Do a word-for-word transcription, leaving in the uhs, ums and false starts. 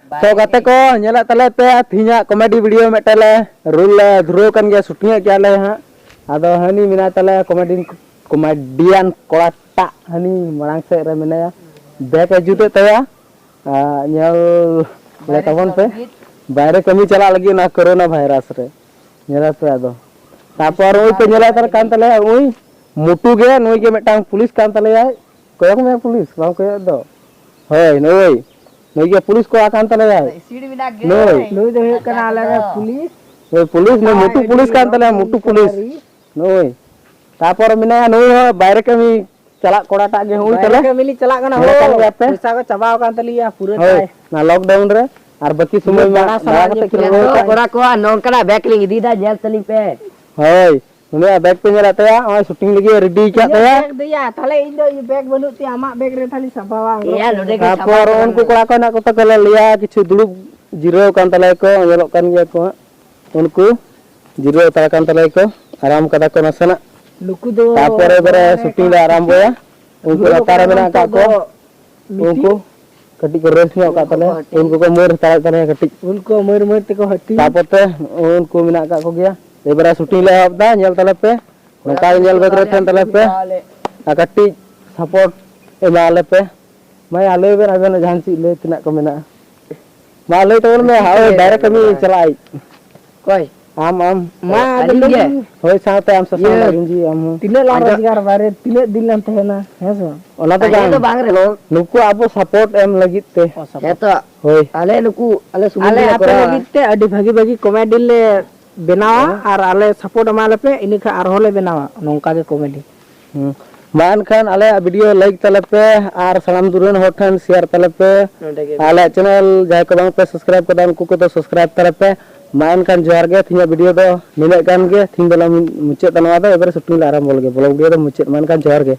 ᱛᱚ ᱜᱟᱛᱮ ᱠᱚ, ᱧᱮᱞᱮᱫ ᱛᱟᱞᱮ ᱯᱮ ᱛᱤᱦᱤᱧᱟᱜ ᱠᱚᱢᱮᱰᱤ ᱵᱷᱤᱰᱤᱭᱳ ᱢᱤᱫᱴᱮᱱ ᱞᱮ ᱨᱩᱞ ᱞᱮ ᱫᱷᱩᱨᱟᱹᱣ ᱠᱟᱱ ᱜᱮᱭᱟ, ᱥᱩᱴᱤᱝ ᱮᱫ ᱜᱮᱭᱟᱞᱮ ᱦᱟᱸᱜ᱾ ᱟᱫᱚ ᱦᱟᱹᱱᱤ ᱢᱮᱱᱟᱭ ᱛᱟᱞᱮ ᱠᱚᱢᱮᱰᱤ, ᱠᱚᱢᱮᱰᱤᱭᱟᱱ ᱠᱚᱲᱟᱴᱟᱜ ᱦᱟᱹᱱᱤ ᱢᱟᱲᱟᱝ ᱥᱮᱫ ᱨᱮ ᱢᱮᱱᱟᱭᱟ, ᱵᱮᱜᱽ ᱮ ᱡᱩᱛᱮᱫ ᱛᱟᱭᱟ᱾ ᱟᱨ ᱧᱮᱞ ᱞᱮ ᱛᱟᱵᱚᱱ ᱯᱮ, ᱵᱟᱭᱨᱮ ᱠᱟᱹᱢᱤ ᱪᱟᱞᱟᱜ ᱞᱟᱹᱜᱤᱫ ᱚᱱᱟ ᱠᱳᱨᱳᱱᱟ ᱵᱷᱟᱭᱨᱟᱥ ᱨᱮ᱾ ᱧᱮᱞᱮᱫ ᱯᱮ ᱟᱫᱚ᱾ ᱛᱟᱯᱚᱨ ᱩᱱᱤ ᱯᱮ ᱧᱮᱞᱮᱫ ᱠᱟᱱ ᱛᱟᱞᱮᱭᱟ, ᱩᱱᱤ ᱢᱩᱴᱩ ᱜᱮ, ᱱᱩᱭ ᱜᱮ ᱢᱤᱫᱴᱟᱝ ᱯᱩᱞᱤᱥ ᱠᱟᱱ ᱛᱟᱞᱮᱭᱟᱭ᱾ ᱠᱚᱭᱚᱜ ᱢᱮ ᱯᱩᱞᱤᱥ, ᱵᱟᱢ ᱠᱚᱭᱚᱜ ᱫᱚ᱾ ᱦᱳᱭ, ᱱᱩᱭ, ᱱᱩᱭ ᱜᱮ ᱯᱩᱞᱤᱥ ᱠᱚᱲᱟ ᱠᱟᱱ ᱛᱟᱞᱮᱭᱟᱭ᱾ ᱥᱤᱲ ᱢᱮᱱᱟᱜ ᱜᱮ᱾ ᱱᱩᱭ᱾ ᱱᱩᱭ ᱫᱚ ᱦᱩᱭᱩᱜ ᱠᱟᱱᱟ ᱟᱞᱮ ᱨᱮᱱ ᱯᱩᱞᱤᱥ᱾ ᱱᱩᱭ ᱯᱩᱞᱤᱥ, ᱱᱩᱭ ᱢᱩᱴᱩ ᱯᱩᱞᱤᱥ ᱠᱟᱱ ᱛᱟᱞᱮᱭᱟ, ᱢᱩᱴᱩ ᱯᱩᱞᱤᱥ᱾ ᱱᱩᱭ᱾ ᱛᱟᱯᱚᱨ ᱢᱮᱱᱟᱭᱟ ᱱᱩᱭ ᱦᱚᱸ ᱵᱟᱭᱨᱮ ᱠᱟᱹᱢᱤ ᱪᱟᱞᱟᱜ ᱠᱚᱲᱟᱴᱟᱜ ᱜᱮ, ᱦᱩᱭ ᱵᱟᱭᱨᱮ ᱛᱟᱞᱮ᱾ ᱠᱟᱹᱢᱤ ᱞᱤᱧ ᱪᱟᱞᱟᱜ ᱠᱟᱱᱟ ᱦᱳ᱾ ᱯᱚᱭᱥᱟ ᱠᱚ ᱪᱟᱵᱟᱣ ᱟᱠᱟᱱ ᱛᱟᱹᱞᱤᱧᱟ ᱯᱩᱨᱟᱹ ᱦᱳᱭ, ᱛᱟᱭ᱾ ᱚᱱᱟ ᱞᱚᱠᱰᱟᱣᱩᱱ ᱨᱮ ᱟᱨ ᱵᱟᱹᱠᱤ ᱥᱚᱢᱚᱭ ᱢᱟ ᱫᱟᱬᱟ ᱥᱟᱱᱟ ᱫᱟᱬᱟ ᱞᱤᱧ ᱠᱟᱛᱮ ᱠᱷᱮᱞ ᱯᱷᱤᱨ ᱨᱚᱦᱚᱭ ᱫᱚ᱾ ᱠᱟᱜ᱾ ᱠᱚᱲᱟ ᱠᱚᱣᱟᱜ ᱱᱚᱝᱠᱟᱱᱟᱜ ᱵᱮᱜᱽ ᱞᱤᱧ ᱤᱫᱤᱭᱮᱫᱟ, ᱧᱮᱞ ᱛᱟᱹᱞᱤᱧ ᱯᱮ᱾ ᱦᱳᱭ, ᱩᱱᱤᱭᱟᱜ ᱵᱮᱜᱽ ᱯᱮ ᱧᱮᱞᱮᱫ ᱛᱟᱭᱟ, ᱱᱚᱜᱼᱚᱭ ᱥᱩᱴᱤᱝ ᱞᱟᱹᱜᱤᱫ ᱮ ᱨᱮᱰᱤ ᱟᱠᱟᱫ ᱤᱧᱟᱹᱜ ᱛᱟᱭᱟ᱾ ᱵᱮᱜᱽ ᱫᱚᱭᱟ, ᱛᱟᱦᱞᱮ ᱤᱧ ᱫᱚ ᱤᱧ ᱵᱮᱜᱽ ᱵᱟᱹᱱᱩᱜ ᱛᱤᱧᱟ, ᱟᱢᱟᱜ ᱵᱮᱜᱽ ᱨᱮ ᱛᱟᱦᱞᱮ ᱥᱟᱵᱟᱣᱟ ᱟᱝᱨᱚᱵ ᱮᱭᱟ, ᱠᱚ᱾ ᱱᱚᱰᱮ ᱜᱮ ᱛᱟᱯᱚᱨ ᱥᱟᱵᱟᱣ ᱩᱱᱠᱩ ᱠᱟᱱᱟ᱾ ᱠᱚᱲᱟ ᱠᱚ ᱦᱮᱱᱟᱜ ᱠᱚᱛᱟ ᱠᱚ, ᱞᱮ ᱞᱟᱹᱭᱟ ᱠᱤᱪᱷᱩ ᱫᱩᱲᱩᱵ ᱡᱤᱨᱟᱹᱣ ᱟᱠᱟᱱ ᱛᱟᱞᱮᱭᱟ ᱠᱚ, ᱧᱮᱞᱚᱜ ᱠᱟᱱ ᱜᱮᱭᱟ ᱠᱚ ᱦᱟᱸᱜ᱾ ᱩᱱᱠᱩ ᱡᱤᱨᱟᱹᱣ ᱦᱟᱛᱟᱲ ᱟᱠᱟᱱ ᱛᱟᱞᱮᱭᱟ ᱠᱚ, ᱟᱨᱟᱢ ᱠᱟᱫᱟ ᱠᱚ ᱱᱟᱥᱮᱱᱟᱜ᱾ ᱱᱩᱠᱩ ᱫᱚ ᱛᱟᱯᱚᱨᱮ ᱮᱵᱟᱨᱮ ᱱᱚᱣᱟ ᱥᱩᱴᱤᱝ ᱞᱮ ᱨᱮᱱᱟᱜ ᱟᱨᱟᱢᱵᱚᱭᱟ᱾ ᱩᱱᱠᱩ ᱫᱩᱲᱩᱵ ᱞᱟᱛᱟᱨ ᱨᱮ ᱟᱠᱟᱱᱟ ᱢᱮᱱᱟᱜ ᱱᱤᱛᱚᱜ ᱟᱠᱟᱫ ᱠᱚᱣᱟ᱾ ᱫᱚ ᱢᱤᱴᱤᱝ᱾ ᱩᱱᱠᱩ ᱠᱟᱹᱴᱤᱡ ᱠᱚ ᱨᱮᱥᱴ ᱧᱚᱜ ᱟᱠᱟᱫ ᱛᱟᱞᱮᱭᱟ, ᱩᱱᱠᱩ ᱠᱚ ᱢᱟᱹᱨ ᱦᱟᱛᱟᱲᱮᱫ ᱛᱟᱞᱮᱭᱟ ᱠᱟᱹᱴᱤᱡ᱾ ᱩᱱᱠᱩ ᱢᱟᱹᱨ ᱢᱟᱹᱨ ᱛᱮᱠᱚ ᱦᱟᱹᱴᱤᱧ᱾ ᱛᱟᱯᱚᱨ ᱛᱮ ᱩᱱᱠᱩ ᱢᱮᱱᱟᱜ ᱟᱠᱟᱫ ᱠᱚᱜᱮᱭᱟ᱾ ᱮᱵᱟᱨᱮ ᱥᱩᱴᱤᱝ ᱞᱮ ᱮᱦᱚᱵ ᱮᱫᱟ, ᱧᱮᱞ ᱛᱟᱞᱮ ᱯᱮ᱾ ᱱᱚᱝᱠᱟ ᱜᱮ ᱧᱮᱞ ᱵᱮᱠ ᱨᱮ ᱛᱟᱦᱮᱱ ᱛᱟᱞᱮ ᱯᱮ᱾ ᱟᱨ ᱠᱟᱹᱴᱤᱡ ᱥᱟᱯᱳᱨᱴ ᱮᱢᱟ ᱞᱮ ᱯᱮ᱾ ᱢᱟ ᱭᱟ, ᱞᱟᱹᱭ ᱵᱮᱱ ᱟᱵᱮᱱᱟᱜ ᱡᱟᱦᱟᱱ ᱪᱮᱫ ᱞᱟᱹᱭ ᱛᱮᱱᱟᱜ ᱠᱚ ᱢᱮᱱᱟᱜᱼᱟ? ᱢᱟ ᱞᱟᱹᱭ ᱛᱟᱵᱚᱱ ᱢᱮ, ᱪᱮᱫ ᱠᱚ ᱦᱳᱭ, ᱞᱟᱹᱭ ᱵᱟᱭᱨᱮ ᱛᱟᱵᱚᱱᱟ? ᱠᱟᱹᱢᱤ ᱪᱟᱞᱟᱜ ᱟᱭ᱾ ᱚᱠᱚᱭ? ᱟᱢ, ᱟᱢ᱾ ᱢᱟ, ᱟᱫᱚ ᱟᱹᱞᱤᱧ ᱜᱮ? ᱞᱟᱹᱭ ᱢᱮ᱾ ᱦᱳᱭ, ᱥᱟᱶᱛᱮ ᱟᱢ ᱥᱟᱥᱟᱝ ᱤᱭᱟᱹ, ᱞᱟᱜᱤᱧ ᱡᱤ ᱟᱢ ᱦᱚᱸ᱾ ᱛᱤᱱᱟᱹᱜ ᱞᱟᱝ ᱟᱸᱡᱚᱢ ᱨᱳᱡᱽᱜᱟᱨ ᱵᱟᱭᱨᱮ, ᱛᱤᱱᱟᱹᱜ ᱫᱤᱱ ᱞᱟᱝ ᱛᱟᱦᱮᱱᱟ, ᱦᱮᱸ ᱥᱮ ᱵᱟᱝ? ᱚᱱᱟ ᱫᱚ ᱛᱟᱦᱮᱸ ᱵᱟᱝ᱾ ᱫᱚ ᱵᱟᱝ ᱨᱮᱦᱚᱸ᱾ ᱱᱩᱠᱩ ᱟᱵᱚ ᱥᱟᱯᱳᱨᱴ ᱮᱢ ᱞᱟᱹᱜᱤᱫ ᱛᱮ᱾ ᱚ, ᱥᱟᱯᱳᱨᱴ᱾ ᱦᱮᱸ ᱛᱚ᱾ ᱦᱳᱭ᱾ ᱟᱞᱮ ᱱᱩᱠᱩ, ᱟᱞᱮ ᱥᱩᱢᱩᱝ ᱟᱞᱮ ᱜᱮᱞᱮ ᱟᱯᱮ ᱠᱚᱨᱟᱣᱟ᱾ ᱞᱟᱹᱜᱤᱫ ᱛᱮ ᱟᱹᱰᱤ ᱵᱷᱟᱹᱜᱤ ᱵᱷᱟᱹᱜᱤ ᱠᱚᱢᱮᱰᱤ ᱞᱮ ᱵᱮᱱᱟᱣᱟ, ᱦᱮᱸ᱾ ᱟᱨ ᱟᱞᱮ ᱥᱟᱯᱳᱨᱴ ᱮᱢᱟ ᱞᱮᱯᱮ, ᱤᱱᱟᱹ ᱠᱷᱟᱱ ᱟᱨᱦᱚᱸ ᱞᱮ ᱵᱮᱱᱟᱣᱟ ᱱᱚᱝᱠᱟ ᱜᱮ ᱠᱚᱢᱮᱰᱤ᱾ ᱦᱩᱸ᱾ ᱢᱟ ᱮᱱᱠᱷᱟᱱ ᱟᱞᱮᱭᱟᱜ ᱵᱷᱤᱰᱤᱭᱳ ᱞᱟᱭᱤᱠ ᱛᱟᱞᱮ ᱯᱮ ᱟᱨ ᱥᱟᱱᱟᱢ ᱫᱩᱨᱟᱹᱱ ᱦᱚᱲ ᱴᱷᱮᱱ ᱥᱮᱭᱟᱨ ᱛᱟᱞᱮ ᱯᱮ᱾ ᱱᱚᱰᱮ ᱜᱮ᱾ ᱟᱞᱮᱭᱟᱜ ᱪᱮᱱᱮᱞ ᱡᱟᱦᱟᱸᱭ ᱠᱚ ᱵᱟᱝ ᱯᱮ ᱥᱟᱵᱥᱠᱨᱟᱭᱤᱵ ᱠᱟᱫᱟ, ᱩᱱᱠᱩ ᱠᱚᱫᱚ ᱥᱟᱵᱥᱠᱨᱟᱭᱤᱵ ᱛᱟᱞᱮ ᱯᱮ᱾ ᱢᱟ ᱮᱱᱠᱷᱟᱱ ᱡᱚᱦᱟᱨ ᱜᱮ, ᱛᱮᱦᱮᱧᱟᱜ ᱵᱷᱤᱰᱤᱭᱳ ᱫᱚ ᱱᱤᱱᱟᱹᱜ ᱜᱟᱱ ᱜᱮ᱾ ᱛᱮᱦᱮᱧ ᱫᱚᱞᱮ ᱢᱩᱪᱟᱹᱫ ᱮᱫᱟ ᱱᱚᱣᱟ ᱫᱚ, ᱮᱵᱟᱨᱮ ᱥᱩᱴᱤᱝ ᱞᱮ ᱟᱨᱟᱢᱵᱚ ᱞᱮᱜᱮ᱾ ᱵᱞᱚᱜ ᱵᱷᱤᱰᱤᱭᱳ ᱫᱚ ᱢᱩᱪᱟᱹᱫ᱾ ᱢᱟ ᱮᱱᱠᱷᱟᱱ ᱡᱚᱦᱟᱨ ᱜᱮ᱾